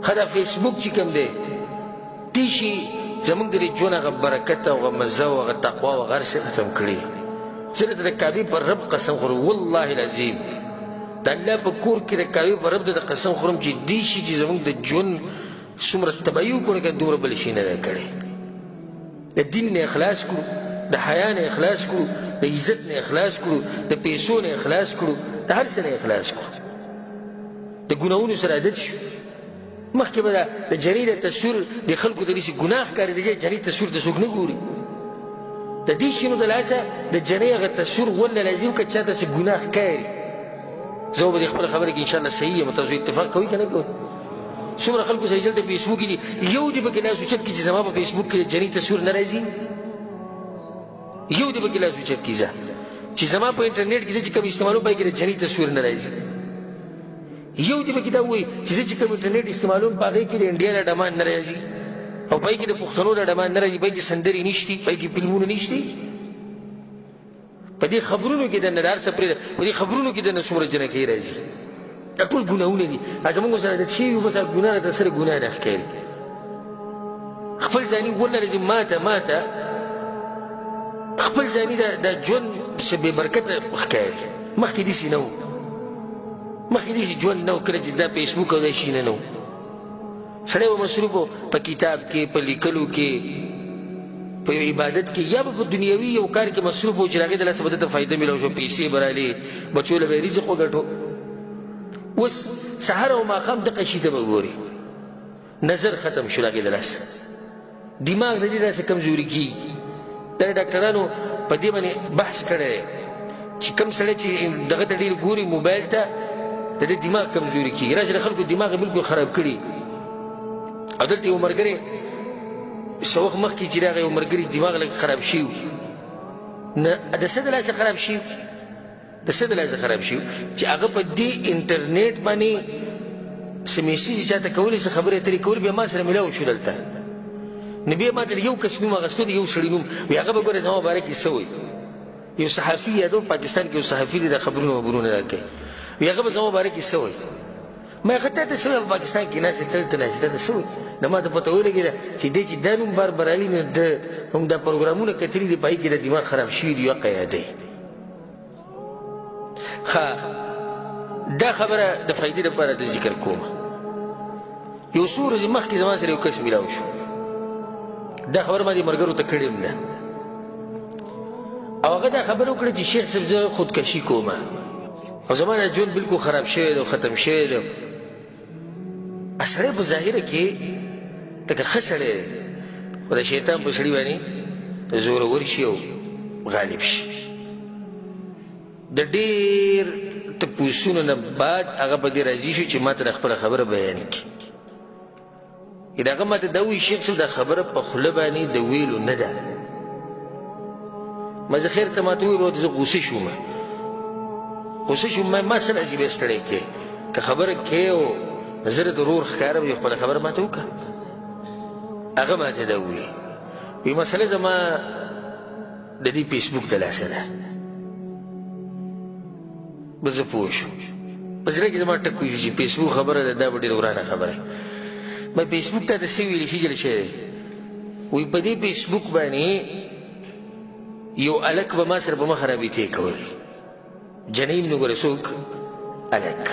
ښه دا فیسبوک چې کوم دی، دې شي زموږ د دې ژوند هغه برکت او هغه مزه او هغه تقوا او هغه هر څه ختم کړي. زه درته د کعبې پر رب قسم خورم، والله العظیم د الله په کور کې د کعبې پر رب درته قسم خورم چې دې شي چې زموږ د ژوند څومره تباهي وکړه که دومره بل شي نه ده کړې. د دین نه اخلاص کړو، د حیا نه اخلاص کړو، د عزت نه اخلاص کړو، د پیسو نه اخلاص کړو، د هر څه نه اخلاص کړو، د ګناهونو سره عادت شو. مخکې به د جنۍ د تصویر د خلکو ته داسې ګناه ښکارېده چې جنۍ تصویر ته څوک نه ګوري. د دې شیانو د لاسه د جنۍ هغه تصویر والله العظیم که چا ته څه ګناه ښکاري، زه به د خپله خبره کې انشاءالله صحیح یم، تاسو اتفاق کوئ که نه کوئ؟ څومره خلکو سره چې دلته فیسبوک کې دي، یو دې پکې لاس اوچت کړي چې زما په فیسبوک کې د جنۍ تصویر نه راځي، یو دې پکې لاس اوچت کړي ځه چې زما په انټرنیټ کې زه چې کوم استعمالوم په هغې کې د جنۍ تصویر نه راځي. یو دې پکې دا ووایي چې زه چې کوم انټرنیټ استعمالوم په هغې کې د انډیا د ډمان نه راځي او په هغې کې د پښتنو د ډمان نه راځي، په هغې کې سندرې نشتي، په هغې کې فلمونه نشتي. په دې خبرونو کې دننه د هر څه پرېږده، په دې خبرونو کې دننه څومره جنکۍ راځي، دا ټول ګناهونه دي. زموږ سره عادت شوي وو، بس هغه ګناه راته سره ګناه نه ښکاري. خپل ځاني والله العظیم ماته خپل ځاني د ژوند څه بې برکته ښکاري. مخکې داسې نه و، مخکې داسې ژوند نه و، کله چې دا فیسبوک او دا شي نه و، سړی به مصروف و په کتاب کې، په لیکلو کې، په یو عبادت کې، یا به په دنیوي یو کار کې مصروف و چې د هغې د لاسه به ده ته فایده میلاو شوه، پیسې به رالې، بچو له به یې رزق وګټو. اوس سهار او ماښام دقه شي ته به ګوري، نظر ختم شو د هغې د لاسه، دماغ د دې لاسه کمزوري کېږي. دا ډاکټرانو په دې باندې بحث کړی دی چې کوم سړی چې دغه ته ډېر ګوري موبایل ته، د دې دماغ کمزوري کېږي. راشه د خلکو دماغ یې بالکل خراب کړي. او دلته یو ملګری څه وخت مخکې چې راغی، یو ملګري دماغ لږ خراب شوی و، نه د څه د لاسه خراب شوی، د څه د لاسه خراب شوی چې هغه په دې انټرنیټ باندې څه میسج چا ته کولې، څه خبرې اترې کولې، بیا ما سره میلاو شو دلته. نو بیا ما ته یو کس نوم اخیستو دی، یو سړي نوم، وایي هغه به ګوره زما باره کې څه وایي. یو صحافي یادو، پاکستان کې یو صحافي دی، د خبرونو مبرونه راکوي، وایي هغه به زما باره کې څه وایي. ما هغه ته څه وایي، په پاکستان کې ناست دی، دلته ناست دی، ته څه وایي؟ نو ما ته پته ولګېده چې دی چې دا نوم بار بار راغلی، نو ده هم دا پروګرامونه کتلي دي، په هغې کې د دماغ خراب شوي دي، حقه یادوي. ښه، دا خبره د فایدې لپاره د ذکر کوم. یو څو ورځې مخکې زما سره یو کس میلاو شو، دا خبره ما دې ملګرو ته کړې هم ده، او هغه دا خبره وکړه چې شیخ صاحب زه خودکشي کوم او زما دا ژوند بالکل خراب شوی دی او ختم شوی دی. سړی په ظاهره کې لکه ښه سړی دی، خو د شیطان په سړي باندې زورور شي او غالب شي. د ډېر تپوسونو نه بعد هغه په دې راضي شو چې ما ته خپله خبره بیان کړي. د هغه ما ته دا ووایي شیخ صاحب دا خبره په خوله باندې د ویلو نه ده. ما زه خیر ته ما ته وویل، زه غوسه شوم، غوسه شوم، ما څه راځي بیا ستړی کړې، که خبره کوې او زه راته ورور ښکارم، یو خپله خبره ما ته وکړه. هغه ما ته دا ووایي، وایي مسله زما د دې فیسبوک د لاسه ده. به زه پوه شوم، په زړه کې زما ټک وشو چې فیسبوک خبره ده، دا به ډېره ورانه خبره وي. ما فیسبوک ته څه ویلی شي چې شی دی؟ وایي په دې فیسبوک باندې یو هلک به ما سره په مخه رابطې کولې، جنۍ هم نه ګوره څوک هلک.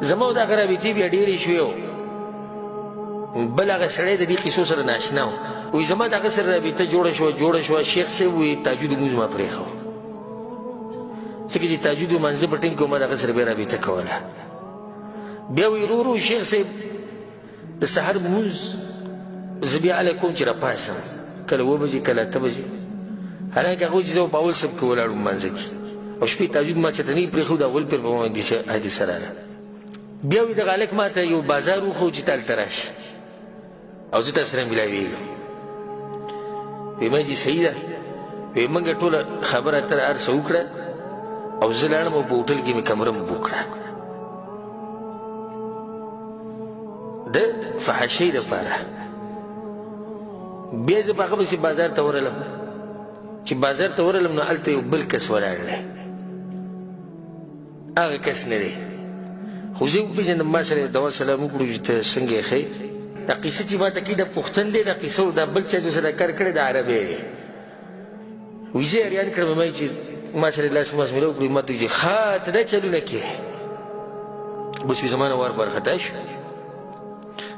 زما او د هغه رابطې بیا ډېرې شوې او بل هغه سړی د دې قصو سره ناشنا و. وایي زما د هغه سره رابطه جوړه شوه، جوړه شوه، شیخ صاحب وایي تهجد لمونځ ما پرېښود، ځکه چې تهجد لمانځه په ټیم کې ما د هغه سره بیا رابطه کوله. بیا وایي ورو ورو شیخ صاحب د سهار لمونځ زه بیا هله کوم چې راپاڅم، کله اووه بجې کله اته بجې، حالانکه هغه چې زه په اول صف کې ولاړ وم لمانځه کې، او شپې تهجد ما چېرته نه وي پرېښود، اول پېر په ما باندې حادثه راغله. بیا وایي دغه هلک ما ته یو بازار وښود چې ته هلته راشه او زه تا سره میلاوېږم. وایي ما چې صحیح ده. وایي موږ ټوله خبره اتره هر څه وکړه او زه لاړم او په هوټل کې مې کمره هم بوک کړه د فحشۍ دپاره. بیا زه په هغه پسې بازار ته ورغلم، چې بازار ته ورغلم نو هلته یو بل کس ولاړ دی، هغه کس نه دی. خو زه یې وپېژندم، ما سره یې دوا سلام وکړو چې ته څنګه یې، ښه یې؟ دا قصه چې ما ته کوي دا پښتون دی، دا قصه دا بل چا چې ورسره کار کړی دا عربی دی. وایي زه یې اریان کړم، ما چې ما سره لاس ماس ملاو کړو، ما ته وایي چې ښه ته دا چلونه کوې. بس وایي زما نه وار په وارخطا شو.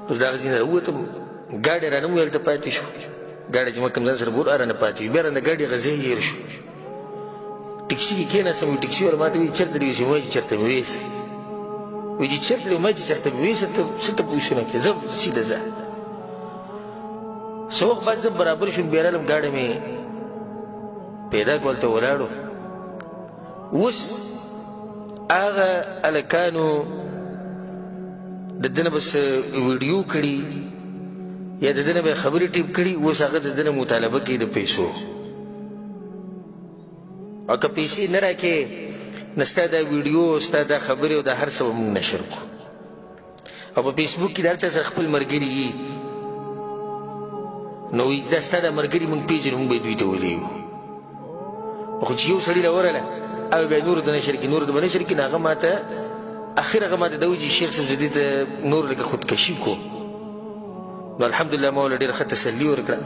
اوس د هغه ځای نه راووتم، ګاډی رانه هم هلته پاتې شو، ګاډی چې ما کوم ځان سره بوت رانه پاتې شو، بیا رانه ګاډي هغه ځای هېر شو. ټیکسي کې کېناستم، وایي ټیکسي والا ما ته وایي چېرته دې یوسي؟ ما چې چېرته مې ویسه. وایي چې چېرته دې؟ ما چې چېرته مې ویسه، ته څه تپوسونه کوې، ځه سیده ځه. څه وخت بعد زه برابر شوم، بیا رالم، ګاډی مې پیدا کړو، هلته ولاړو. اوس هغه هلکانو د ده نه به څه ویډیو کړي یا د ده نه به یې خبرې ټیپ کړي، اوس هغه د ده نه مطالبه کوي د پیسو، او که پیسې نه راکې نو ستا دا ویډیو، ستا دا خبرې او دا هر څه به موږ نشر کړو. او په فیسبوک کې د هر چا سره خپل ملګري یي، نو وایي دا ستا دا ملګري موږ پېژنو، موږ به یې دوی ته ولېږو. خو چې یو سړي له ورغله او بیا نورو ته نشر کړي، نورو ته به نشر کړي، نو هغه ما ته اخر هغه ما ته دا وایي چې شیخ صاحب زه دې ته نور لکه خودکشي کوم. نو الحمدلله ما ورله ډېره ښه تسلي ورکړه.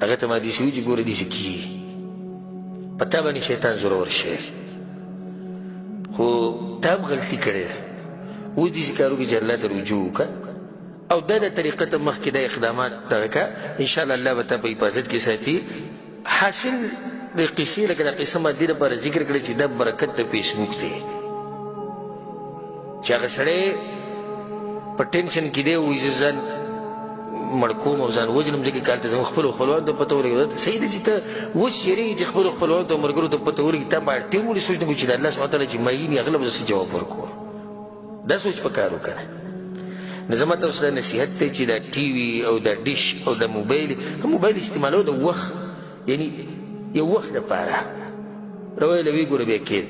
هغه ته ما داسې وویل چې ګوره داسې کېږي، په تا باندې شیطان زورور شوی، خو تا هم غلطي کړې ده، اوس داسې کار وکړي چې الله ته رجوع وکړه او دا د طریقه ته مخکې دا اقدامات دغه کړه، انشاءالله الله به تا په حفاظت کې ساتي. حاصل د قصې لکه دا قصه ما دې لپاره ذکر کړه چې دا برکت د فیسبوک دی، چې هغه سړی په ټینشن کې دی، وایي زه ځان مړ کوم او ځان وژنم، ځکه که هلته زموږ خپلو خپلوانو ته پته ولګېده. صحیح ده چې ته اوس یېرېږې چې خپلو خپلوانو ته او ملګرو ته پته ولګي، تا به ټیم ولې سوچ نه کوي چې د الله سبحانه وتعالی چې معین یې هغه له به زه څه جواب ورکوم، دا سوچ په کار وکړه. نو زما تاسو ته نصیحت دی چې دا ټي وي او دا ډیش او دا موبایل، هم موبایل استعمالو د وخت، یعنی یو وخت دپاره رویله وی ګوره بیا کېد.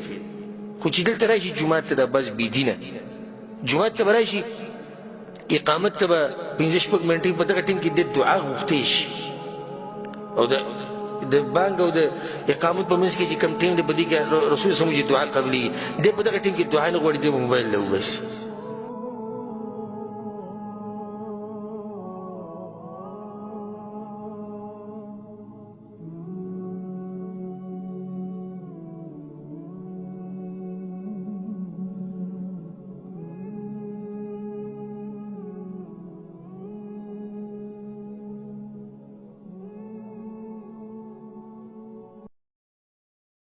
خو چې دلته راشي جومات ته دا بس بېدینه جومات ته به راشي، اقامت ته به پنځه شپږ منټې په دغه ټیم کې د دعا غوښتی شي، او د بانګ او د اقامت په منځ کې چې کوم ټیم دی په دې کې رسول صلی الله علیه وسلم چې دعا قبلېږي، دی په دغه ټیم کې دعا نه غواړي، دی به موبایل له وباسي.